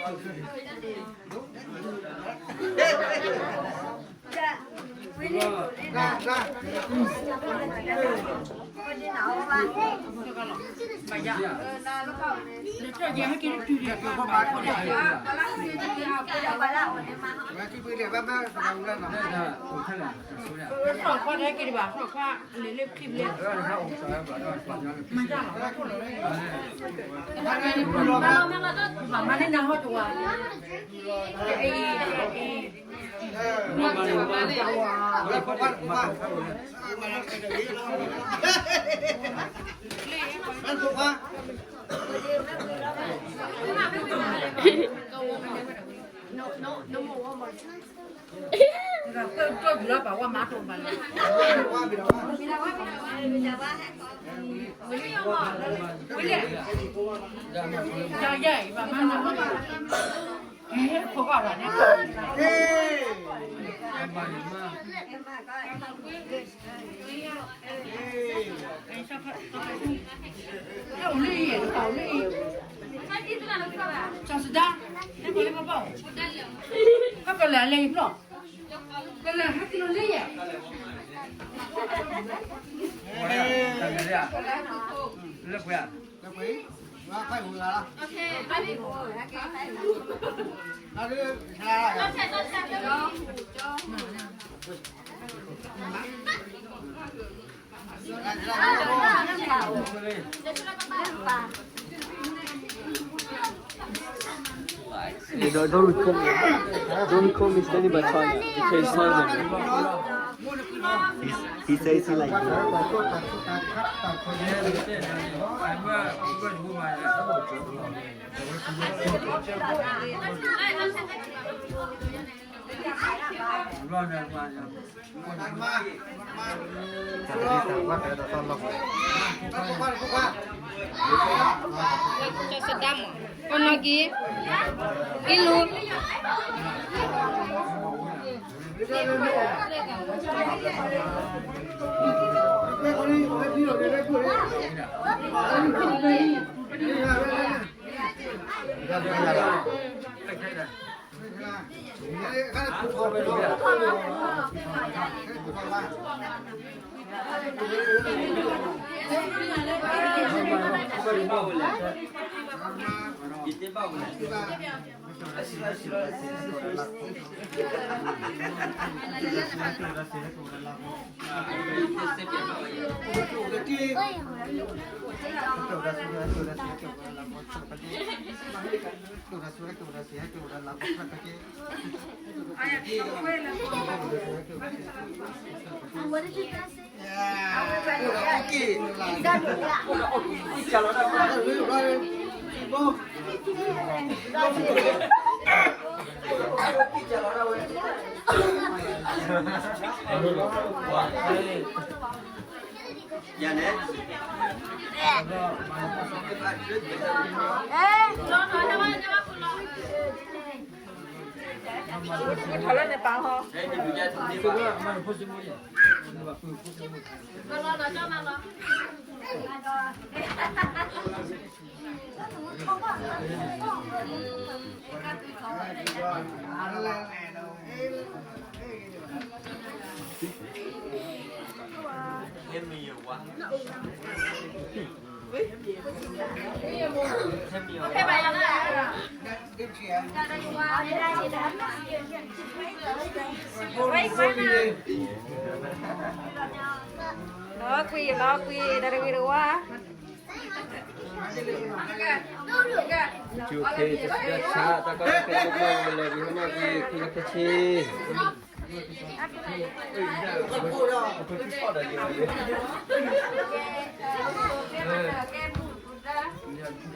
ခွါ ဖိခွါ, ဖိခွါ, ထံၣ်လိာ်, လၢပှဲၤ You know, don't record me. Don't record me standing by Tanya because it's not even. He, he says he like. လီၤကွံာ် လီၤကွံာ် တၢ်တဂ့ၤတဝါ ကၠူခ့ တၢ်ဆါ တၢ်ကီတၢ်ခဲ လၢကီၢ်ဝဲလၢ ဝံၤဟဲ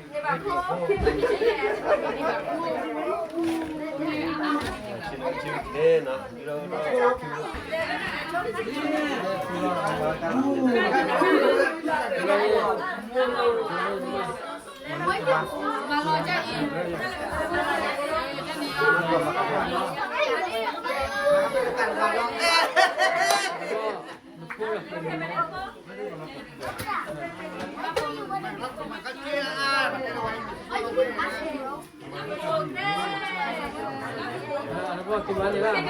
မၤကွံာ် ခူလၢခဆ့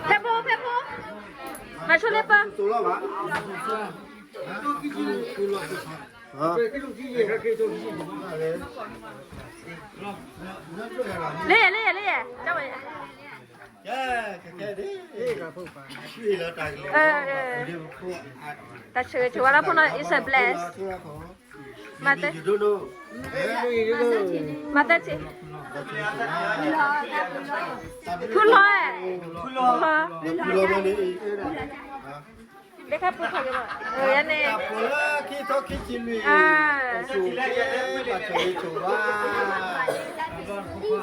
ဖဲဖိ ဖဲဖိ မၤဆိလ့ပၢ် လၢယဲ လၢယဲ လၢယဲ ကၢ်ဝဲ တၢ်ဆၢဂ့ၤဆၢဝါလၢဖိနီၤ is a bless မၤတၢ် မၤတၢ်ဆံး ဖုလီၤ ဖုလီၤ လၢခါပူၤထီၣ်က့ၤ ယၤန့ၣ် တၢ်ဖိလၢခံထိခံဆံလွံၢ်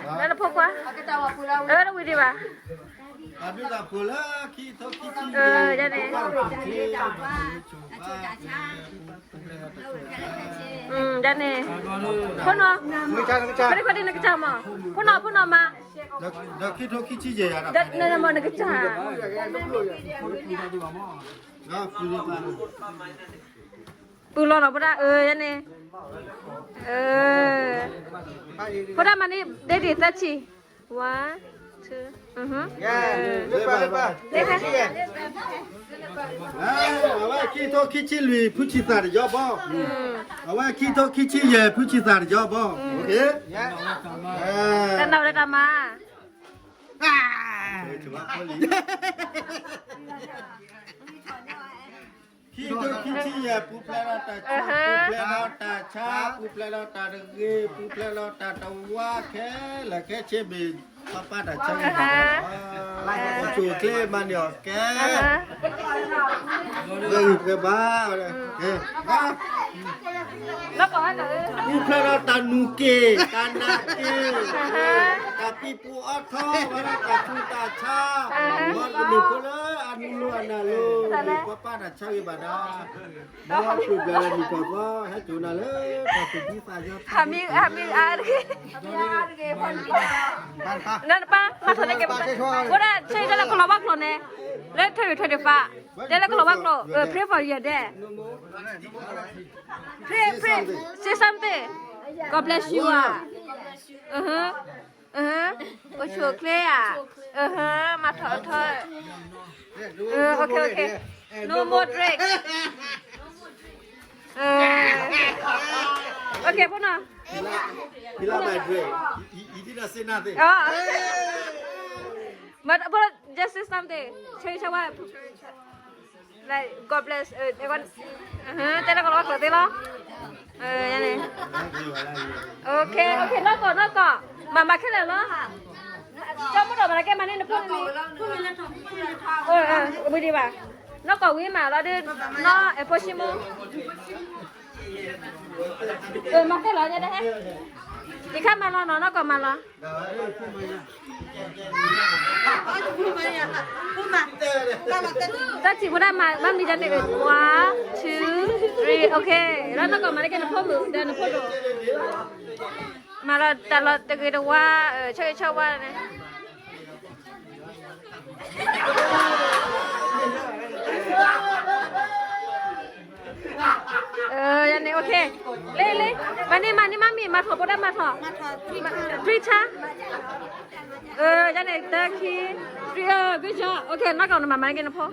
လၢနဖိခွါ အၢတဝံၤဒံးဘၣ် တၢ်ဖိလၢခံထိခံဆံလွံၢ် ယၤန့ၣ် ယၤန့ၣ် ဖိနီၤ ဖိဒံးဖိဒံးနကစၢ်မး ဖိနီၤ ဖိနီၤမး ဒီးခံထိခံဆံယဲၢ်ယၤဒီး နမ့ၢ်နကစၢ် ပုၢ်လီၤနီၤ ဖိဒၣ် အၢ ယၤန့ၣ် ဖိဒၣ်မၤန့ၢ် ဒ့ဒ့ၣ် သၢဆံ one two အဝဲခံထိခံဆံလွံၢ် ဖုဆံးသးတယီဘီ အဝဲခံထိခံဆံယဲၢ် ဖုဆံးသးတယီဘီ တၢ်နၢ်ဝဲတၢ်မၤ ခံထိခံဆံယဲၢ် ပူၤဖျဲးဒီးတၢ်ဆါ ပူၤဖျဲးဒီးတၢ်ဆါ ပူၤဖျဲးဒီးတၢ်တဂ့ၤ ပူၤဖျဲးဒီးတၢ်တဝါခဲလၢာ်ခဲဆ့ဘ့ၣ် ပၢ်ပၢ်တၢ်ဆါ အိၣ်ဆူၣ်အိၣ်ချ့မၤန့ၢ်အီၣ်ကဲ ဂ့ၤဂ့ၤဘၣ် ပူၤဖျဲးဒီးတၢ်နူၤက့ၣ် တၢ်နးက့ၣ် တၢ်ပံၤပူၤအီထီ ဝဲဒၣ်တၢ်ဆူးတၢ်ဆါ မ့ၢ်တမ့ၢ်ဖိလၢအနုၤလိအနၢ်လိ ပၢ်ပၢ်တၢ်ဆါဂ့ၤဘၣ်ဒၣ် ဒီးဟီၣ်ခိၣ်ဘျၢလၢမုၢ်ကီၢ်သီ ဟဲစိာ်နၤလၢတၢ်သူၣ်ဖှံသးညီ ဟးမံဟးမံအါတဂ့ၤ နပၢ် မၤထီၣ်န့ၢ်က့ၤဘၣ် အိၣ်ဒၣ်ဆၢတဲလၢကလီၤဘၣ်ကျိာ်န့ၣ် လၢထွဲထွဲတဖၣ် တဲလၢကလီၤဘၣ်ကျိာ် pray for your dad pray pray say something God bless you ဧါ အိၣ်ဆူၣ်အိၣ်ချ့ဧါ မၤထီၣ်ထီၣ် okay okay no more drink okay ဖိနီၤ He like my drink. He, he, he did not say nothing. But, but just say something. ဆၢဂ့ၤဆၢဝါ like God bless တဲလၢကလီၤဘၣ်ကျိာ်သ့လီၤ န့ၣ် okay okay နီၢ်ကီၢ်နီၢ်ကီၢ် မၤမၤခဲလၢာ်လီၤ ကၠီမုၢ်ဒီးမၤလၢကဲမၤန့ၢ်နဖိန့ၣ် ဝံၤဒံးဘၣ် နီၢ်ကီၢ်ဝံၤမးလီၤဒုး နီၢ်အဲၣ်ဖိဆံမူ မၤခဲလၢာ်ညါဒၣ်ဟဲ ယခါမၤလီၤနီၤ နီၢ်ကီၢ်မၤလီၤ တၢ်ထံၣ်ဖိဒၣ်မၤ ဘၣ်မံၤဒၣ်န့ၣ် one two လၢနီၢ်ကီၢ်မၤလၢက့ၤနဖိမုၣ်ဒီးနဖိဒိၣ်, မၤလီၤတၢ်လီၤတဂ့ၤတဝါ, ဆၢဂ့ၤဆၢဝါန့ၣ်, ယန့ၣ်, လ့လ့, မၤန့ၢ်မၤန့ၢ်မ့ၢ်မၤထီၣ် ဖိဒၣ်မၤထီၣ်, တြံဆါ, ယန့ၣ် တၢခံ, တြံ, good job, နီၢ်ကီၢ်နမၤမၤလၢက့ၤနဖိ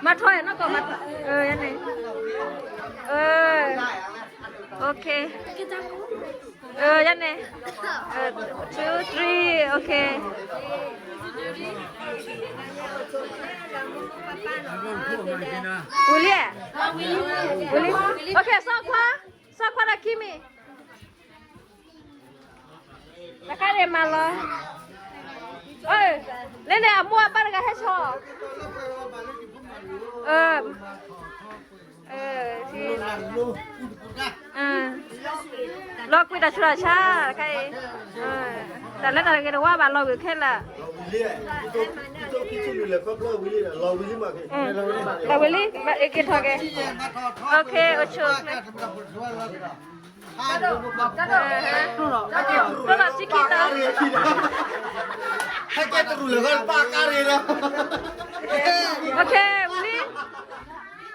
မၤထီၣ်နီၢ်ကီၢ်, ယန့ၣ်, OK, ယန့ၣ်, two, three, OK, ဝံၤလံ, ဝံၤလံ, OK, စီၤခွါ, စီၤခွါဒီးခံမံၤ တခါန့ၣ်မၤလီၤ, လၢန့ၣ်အမိၢ်အပၢ်တဂၤဟဲဆီၣ်, လီၤကွံာ်တၢ်ဆူးတၢ်ဆါတခါအံၤ, တၢ်လၢတၢ်တဂ့ၤတဝါဘၣ်လီၤကွံာ်ခဲလၢာ်, လီၤဝံၤလံ, က့ၤထီၣ်က့ၤ, OK, အိၣ်ဆိၣ်, ကျိလီၤဆံခံတီၤ, ဟဲကဲတရူးလၢၤဂီၢ်ပၢ်ကါရ့ၣ်လီၤ, OK, ဝံၤလံ,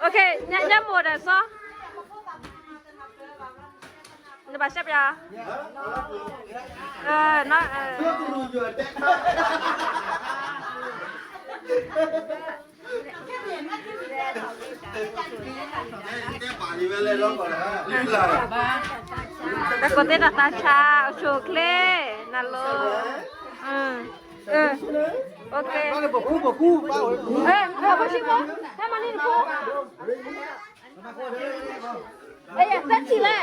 OK, ညါမိၢ်ဒီးစီၤ နဘၣ်ရှဲပၠး, တၢ်ကိးသ့တၢ်သးဆါ, အိၣ်ဆိၣ်ချ့, နၤလီၤ, အဖိ, ဟဲမၤန့ၢ်နဖိ, သၢဆံလဲၣ်,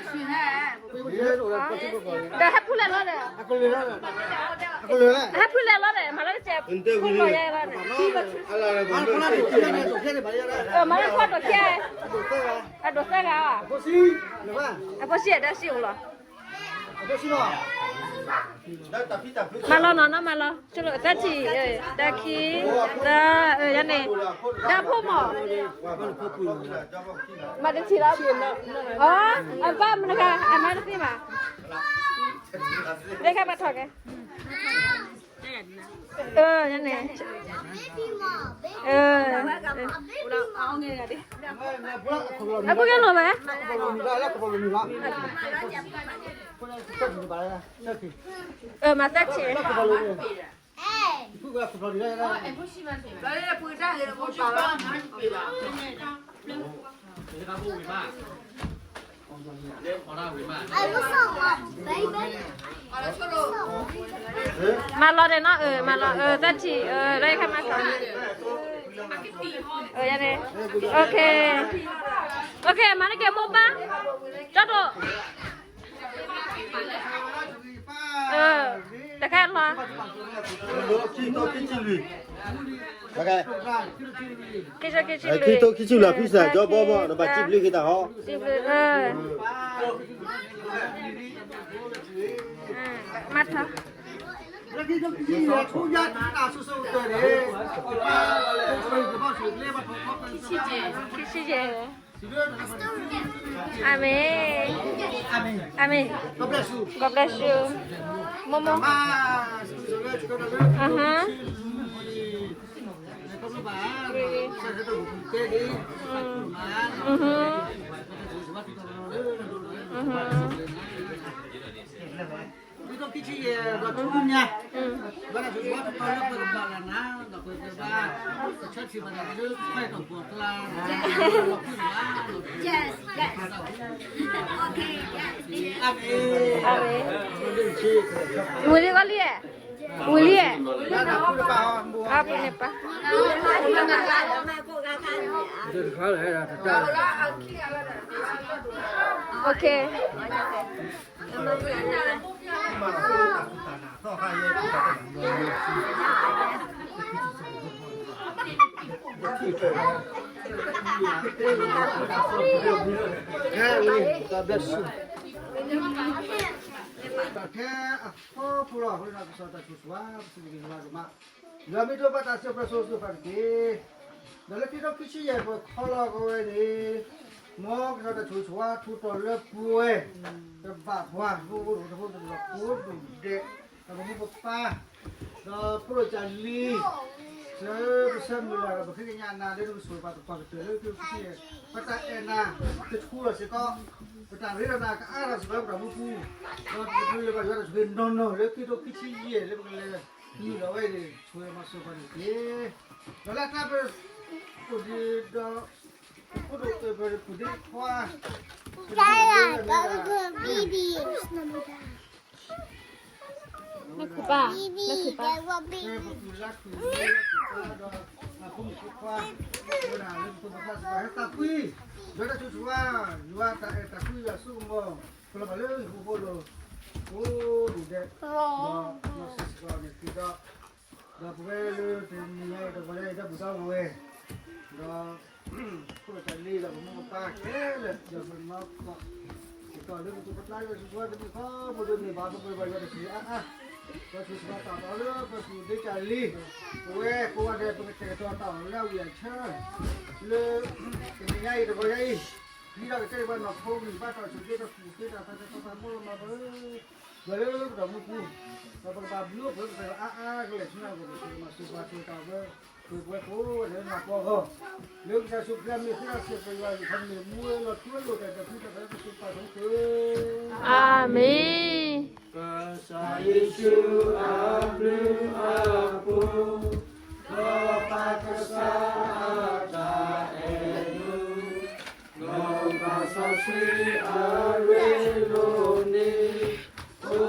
ဒီးဟဲဖုလဲၤလီၤဒီး, ဟဲဖုလဲၤလီၤဒီး မၤလၢတစဲး, မၤလၢဖီဒိၣ်ခဲ, အဒိးသၢဂၤ, အဖိဆံး, အဒိးသၢဂၤဧါ, မၤလီၤနီၤ, နီၤမၤလီၤ, ဆိလိာ်သၢထံၣ်, တၢ်ခံ, တၢ်, ယၤန့ၣ်, တၢ်ဖိမး, မၤတထံၣ်လီၤ, အဘၣ်မနုၤဃိ အမၤတသ့ဘၣ်, လၢခါဘၣ်ထီၣ်က့ၤ, ယၤန့ၣ်, အဖိကဲလိာ်ဝဲ, မၤသၢထံၣ်, မၤလီၤဒီးနီၤ, မၤလီၤ, သၢထံၣ်, လၢခါမၤထီၣ်, ယၤန့ၣ်, OK, OK, မၤန့ၢ်က့ၤမိၢ်ပၢ်, ကၠီဒိၣ် တခါလီၤ, ခံကထိခံဆံလွံၢ်, ဖံစၢ်ကၠီဘီဘီ နဘၣ်စံးဘျုးက့ၤတၢ်ဟီ, မၤထီၣ်, ခံဆံယဲၢ်, အၤမ့ၣ်, အၤမ့ၣ်, God bless you, မိၢ်မိၢ်, အဟါ, ဝံၤလံဂီၢ်လံ, ဝံၤလံ, အပူၤန့ၣ်ပၢ်, OK, ဖှိၣ်ဖှိၣ်လီၤ, အဃိဒီးကစၢ်တၢ်ဆိၣ်ဂ့ၤဆိၣ်ဝါ ပစံးဘျုးက့ၤယွၤဒိၣ်မး, ယွၤမ့ၢ်တၢ်ဘၣ်တၢ်စံးပတြၢၤဆိၣ်ဂ့ၤဆိၣ်ဝါတက့ၢ်. ဒီးလၢခံထိခံဆံယဲၢ်ပခီလီၤကဝဲန့ၣ်, မ်ကစၢ်တၢ်ဆိၣ်ဂ့ၤဆိၣ်ဝါထူးတီၤလၢပှဲၤ, တဘၣ်ပှၤ ဖိဖိဒိၣ်တဖိတဒိၣ်ကိးဒိၣ်ဒဲး, ဒီးပမိၢ်ပပၢ်, ဒီးဖိဒိၣ်ကၢ်လံၤ, လၢပဆၢမုၢ်လၢ်ဒီးပဃ့ကညးနၤလၢနကဆိၣ်ဂ့ၤပှၤသပှၢ်ကတၢၢ်လၢခံထိခံဆံယဲၢ်, ပတၢ်အဲၣ်နၤ, တဆူလီၤစ့ၢ်ကီး, ပတၢ်ရ့ဒီးနၤကအါထီၣ်စ့ၢ်ကီးလၢပတၢ်မူပူၤ, ဒီးပကဒုးလၢပှၤယွၤတၢ်ဆိၣ်ဂ့ၤနီၢ်နီၢ်လၢခံထိခံဆံယဲၢ်လၢပကလဲၤ နုာ်လီၤဝဲန့ၣ် ဆိၣ်ဂ့ၤမၤစၢၤပှၤန့ၣ်တက့ၢ်. ဒီးလၢတၢ်ပအိၣ်ဒံးဒီး အိၣ်ဒိၣ်အၢၣ်ပှၤတပူၤဒ့ခွါ, လၢခုၣ်ပၢ်, လၢခုၣ်ပၢ်, ပပူၤလၢခုၣ်ပၢ်ဒီး အဖိမုၣ်ဖိခွါ, ဝဲဒၣ်လၢပဖိမုၣ်ဖိခွါစ့ၢ်ကီး ဟဲသးကွံ, ယွၤတၢ်ဆိၣ်ဂ့ၤဆိၣ်ဝါ, ယွၤတၢ်အဲၣ်တၢ်ကွံယွၤအစိကမီၤ, ပလီၤဘၣ်လၢဟံၣ်ဖိဃီဖိလိၤ, ကိးဒိၣ်ဒဲး, ဒီးလီၤစ့ၢ်ကီးန့ၣ်သ့ဒီး ဒီးပဝဲလၢတနံၤညါအံၤတဂီၤညါအံၤတၢ်ဘူၣ်တၢ်ဝဲ, ဒီး ဖိဒိၣ်ကၢ်လံၤဒီးပမိၢ်ပပၢ်ခဲလၢာ် ဒီးပနီၢ်ကီၢ်, စ့ၢ်ကီးလၢပသူၣ်ပသးလၢပသူၣ်ပသးတမံၤဃီ ပဒိးန့ၢ်ဘၣ်ပပှဲၤဘၣ်ယွၤတၢ်ဆိၣ်ဂ့ၤအါအါ, ဒီးဆိၣ်ဂ့ၤဆိၣ်ဝါတၢ်အီၣ်လၢပသူၣ်ဒ့ကၢ်လံၤ, ပဝဲကိးဂၤဒဲး ပကတဲာ်ကတီၤတၢ်အီၣ်လၢအဝံၣ်အဆၢ, လၢ တနံၤညါအံၤတဂီၤညါအံၤ, ဒ်ဒီးကတဲာ်ကတီၤနီၢ်ခိဝံၣ်ဘါထီၣ်ဆိၣ်က့တၢ်ကူၣ်သ့တၢ်သးတၢ်တီတၢ်မိၢ်လီၤမၢ်ပၢ် ဒီးလၢပတၢ်မူပူၤ, ဒီးပကဘၣ်ဘျုးအိၣ်ပှဲၤပသးအါအါကလဲာ်ဆူညါအဂီၢ် ပကမၤစၢၤပှၤစၢၤတၢ်ဝဲ, ပှဲၤပှဲၤကိးဂၤဒဲးနၢ်ပၢၢ်အဂီၢ်, လၢကစၢ်ယ့ၣ်ၡူးခရံာ်အမံၤဃ့ထီၣ်စ့ၢ်ကီးယွၤအံၤ ခီမ့ၢ်မူဝဲလီၤထူဝဲလိာ်တၢ်တၢ်ဖုတၢ်သးတၢ်ပှဲၤပှဲၤပှဲၤပှဲၤပှဲၤ, အၤမ့ၣ်. ကစၢ်ယ့ၣ်ၡူးအဘျုးအဖှိၣ်, ဒီးပၢ်ကစၢ်အတၢ်အဲၣ်ဒိၣ်, ဒီးပၢ်စီဆှံအရ့ဒိၣ်န့ၣ်, အိၣ်လၢ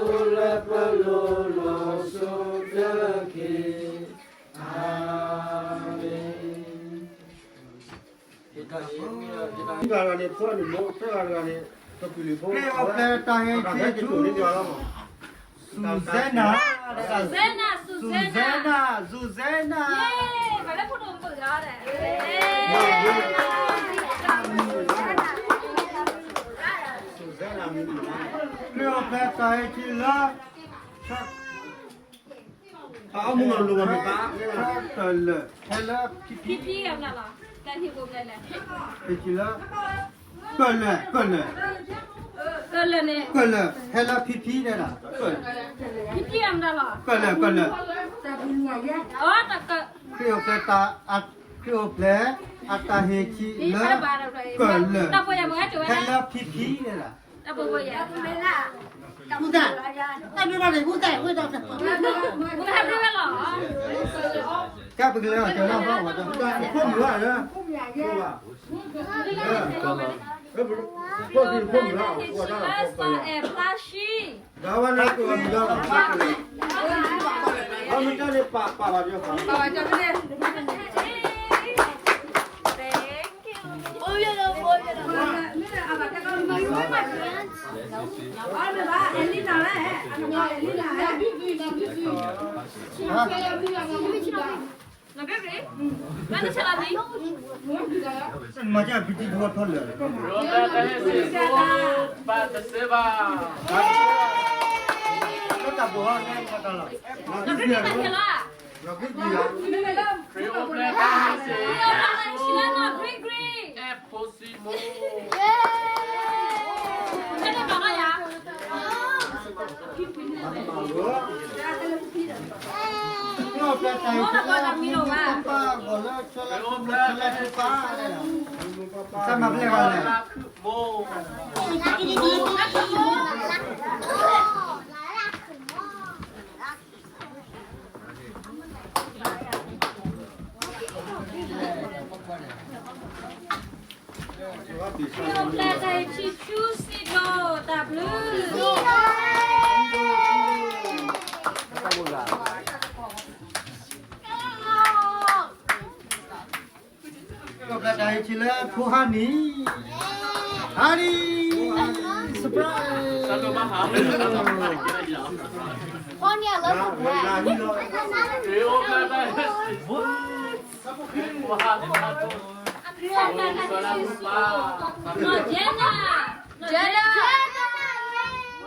ပလိၤလီၤစိၤတက့ၢ်. အၤမ့ၣ်. တဂၤန့ၣ် ဖိန့ၣ်မိၢ် သၢဂၤတဂၤန့ၣ် ကပူၤလံၤဖိ ဖဲအီၤဖဲတၢ်ဟဲက့ၤဆူ စူဇဲနၤ, စူဇဲနၤ, စူဇဲနၤ, စူဇဲနၤ, စူဇဲနၤ, ဖဲအီၤဖဲတၢ်ဟဲက့ၤလၢ အမူနီၢ်လိၤဘၣ်မ့ၢ်ပၢ်, ကလၢာ်, ဟဲလၢဖံဖံ, ဟဲက့ၤလၢ ကလၢာ်, ကလၢာ်, ကလၢာ်, ဟဲလၢဖံဖံန့ၣ်လီၤ, ကလၢာ်, ကလၢာ်, ခရံာ်အိၣ်ဖျဲၣ်, ခရံာ်အိၣ်ဖျဲၣ်အတၢ်ဟ့ၣ်ခံလၢ ကလၢာ်, ဟဲလၢဖံဖံန့ၣ်လီၤ. တၢ်ပကလဲၤအီၤကၢၤနီၢ်ဘီ, ဖိမုၣ်ဘၣ်လၢ, ဖိမုၣ်ဘၣ်, ဖိမုၣ်ဘၣ်, စီၤအဲၣ်ဖျါဆှံ, အမ့ၢ်တၢ်န့ၣ်ပာ်ပာ်ဘၣ်ဒီး, ပာ်ဘၣ်ဒီး, မၤကၢ်ပတံၤဖိထီၣ်လၢာ်, ဘၣ်တစဲဘၣ်, လီၤဂံၢ်ပှံၤလီၤ, လီၤဂံၢ်ပှံၤလီၤ, ခရံာ်အိၣ်ဖျဲၣ်တၢ်ဟဲစ့ၢ်, အဲၣ်ဖိစံမိၣ်, တၢ်မၤပျဲၢ်ဘၣ်လဲၣ်. ခရံာ်အိၣ်ဖျဲၣ်တၢ်ဟဲဆံဆူစံၣ်ဒီးတၢ်ဘျုး ကီၢ်ပျၢ်တၢ်ဟဲဆံလၢဖိဟါနံၤ, ဟါနံၤ, surprise. Honey, I love you. နီၢ်ကဲနၤ, နီၢ်ကဲနၤ.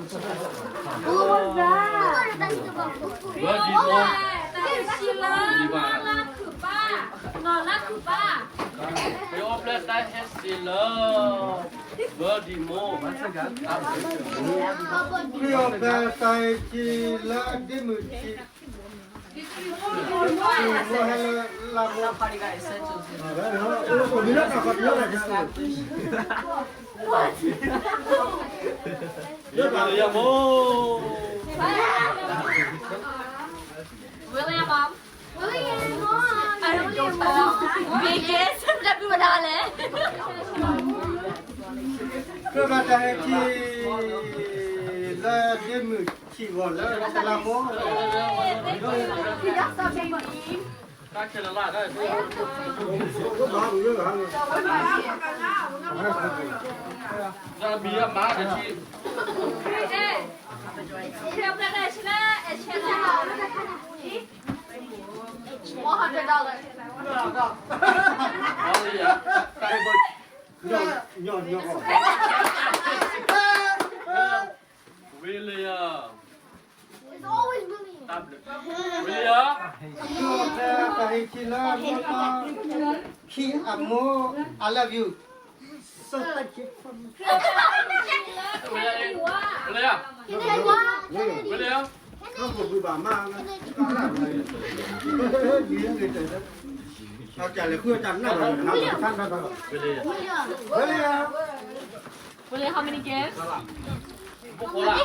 Who was that? Birdie Mo. Sheila, Nala Kuba. Nala Kuba. ပအိၣ်ဖျဲၣ်တၢ်ဟဲစံးလၢ Birdie Mo. ခရံာ်အိၣ်ဖျဲၣ်တၢ်ဟဲစံးလၢဒ့မုၣ်ထံး William, Mom. William, Mom. Biggest, တၢ်ဘျုးဝဲဒၣ်လဲၣ်. ကြၢးဘၣ်တၢ်ဟဲထံၣ်လၢဒ့မုၣ်ထံးဂီၤလၢတလးမူ တၢ်ခဲလၢာ်လၢ် တၢ်မံၤအမါတထံၣ် One hundred dollars. ဝ့ၢ်လၢယၤ It's always William. ဝ့ၢ်လၢယၤ တၢ်ဟဲထံၣ်လၢမိၢ်ပၢ် ခံအမိၢ် I love you. So thank you. ဝ့ၢ်လၢယၤ ဝ့ၢ်လၢယၤ William, how many gifts? William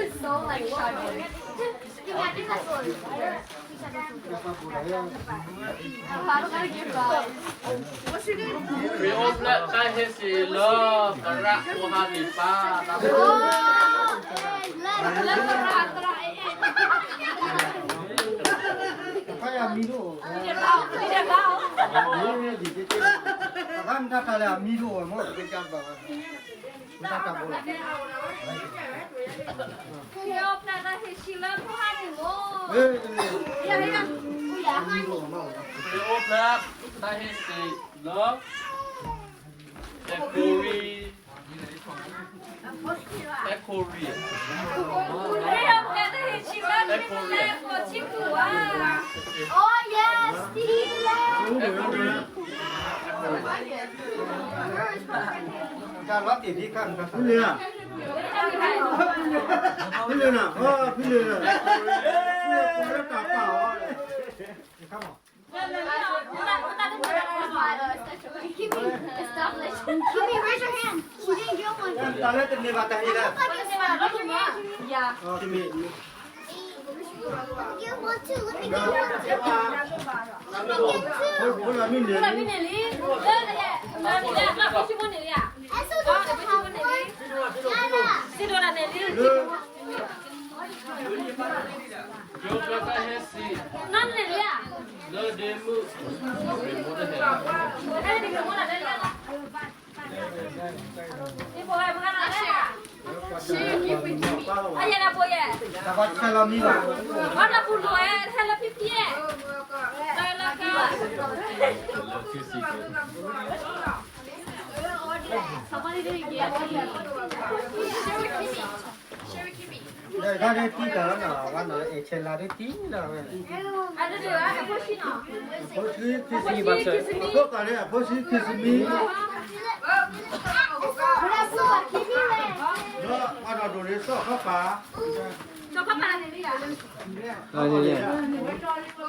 is so like shy. ပအိၣ်ဖျဲၣ်တၢ်ဟဲစံးလၢသရၣ်ဖိဟါန့ၣ်ပၢ် တၢ်ဖိ ပအိၣ်ဖျဲၣ်တၢ်ဟဲစံးလၢ အဲခိရံ အဲခိရံ အဲခိရံ Oh yes, Steve. ဖံလ့ၤဧါ, ဖံလ့ၤနၤ, ဖံလ့ၤနၤ, ဖံလ့ၤတၢ်ပာ်အီၤ Kimmy, raise your hand. She didn't get one. တၢ်လၢတန့ၢ်ဘၣ်တၢ်ဟ့ၣ်လၢ Kimmy. You want to? Let me get one too. Let me get two. ဖိလၢမ့ၢ်န့ၣ်လံ I still don't have one. Nada. နန့ၣ်လံဧါ လၢဒ့မုၣ် တၢ်ဘၣ်ဆဲးလီၤမံဘၣ် ဒီးတၢ်ဒ်တံၢ်တၢ်လီၤနီၤ အဝဲနီၤ အဲၣ်ဆဲးလၤဒ်တံၢ်လီၤဝဲ အဖိဆံခံဆံမံ အဖိသၣ်န့ၣ် အဖိဆံခံဆံမံ ဒီးအနီၢ်ဒိၣ်န့ၣ် စီၤခီပၤ စီၤခီပၤန့ၣ်လံဧါ အန့ၣ်လံ